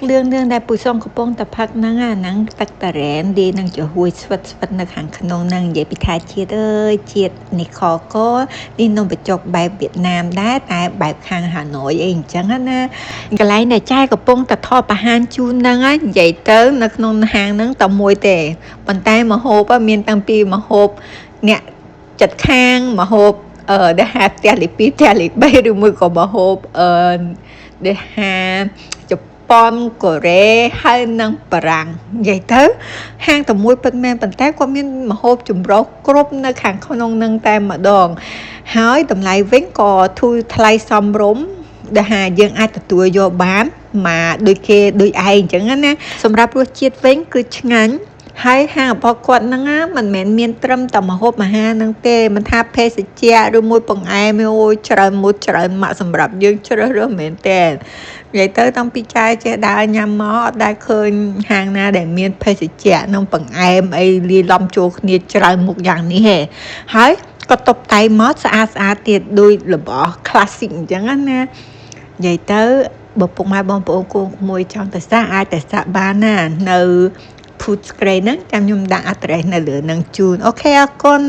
ទឹកលឿងលឿងដែលពូសុងកំពុងតែផឹកហ្នឹងអាហ្នឹងទឹកតារ៉ែនលាយនឹងចំហួយស្វិតស្វិតនៅខាងក្នុងហ្នឹងនិយាយពីថាជាតិអើយជាតិនេះខកនេះនំបញ្ចុកបែបវៀតណាមដែរតែបែបខាងហាណូយអីអញ្ចឹងណាកន្លែងដែលចែកំពុងតែថតបង្ហាញជូនហ្នឹងនិយាយទៅនៅក្នុងហាងហ្នឹងតែមួយទេប៉ុន្តែម្ហូបមានតាំងពីម្ហូបអ្នកចិត្តខាងម្ហូបអឺដែលហៅផ្ទះលេខ2ផ្ទះលេខ3ឬមួយក៏ម្ហូបអឺដែលហៅជប៉ុនកូរ៉េហើយនិងបារាំងនិយាយទៅហាងតែមួយពិតមែនប៉ុន្តែគាត់មានម្ហូបចម្រុះគ្រប់នៅខាងក្នុងនឹងតែម្ដងហើយតម្លៃវិញក៏ធូរថ្លៃសមរម្យដែលហាយើងអាចទទួលយកបានមកដូចគេដូចឯងអញ្ចឹងណាសម្រាប់រសជាតិវិញគឺឆ្ងាញ់ហើយហាងរបស់គាត់ហ្នឹងមិនមែនមានត្រឹមតែម្ហូបអាហារហ្នឹងទេមិនថាភេសជ្ជៈឬមួយបង្អែមអូយច្រើនមុតច្រើនម៉ាក់សម្រាប់យើងជ្រើសរើសមែនទេនិយាយទៅតាំងពីចែចេះដើរញ៉ាំមកអត់ដែលឃើញហាងណាដែលមានភេសជ្ជៈនិងបង្អែមអីលាយឡំចូលគ្នាច្រើនមុខយ៉ាងនេះទេហើយក៏តុបតែងមកស្អាតស្អាតទៀតដូចរបស់ classic អញ្ចឹងណានិយាយទៅបើពុកម៉ែបងប្អូនកូនក្មួយចង់ទៅសាកអាចទៅសាកបានណានៅ Footscray ហ្នឹងចាំខ្ញុំដាក់ address នៅលើនឹងជូន OK អរគុណ។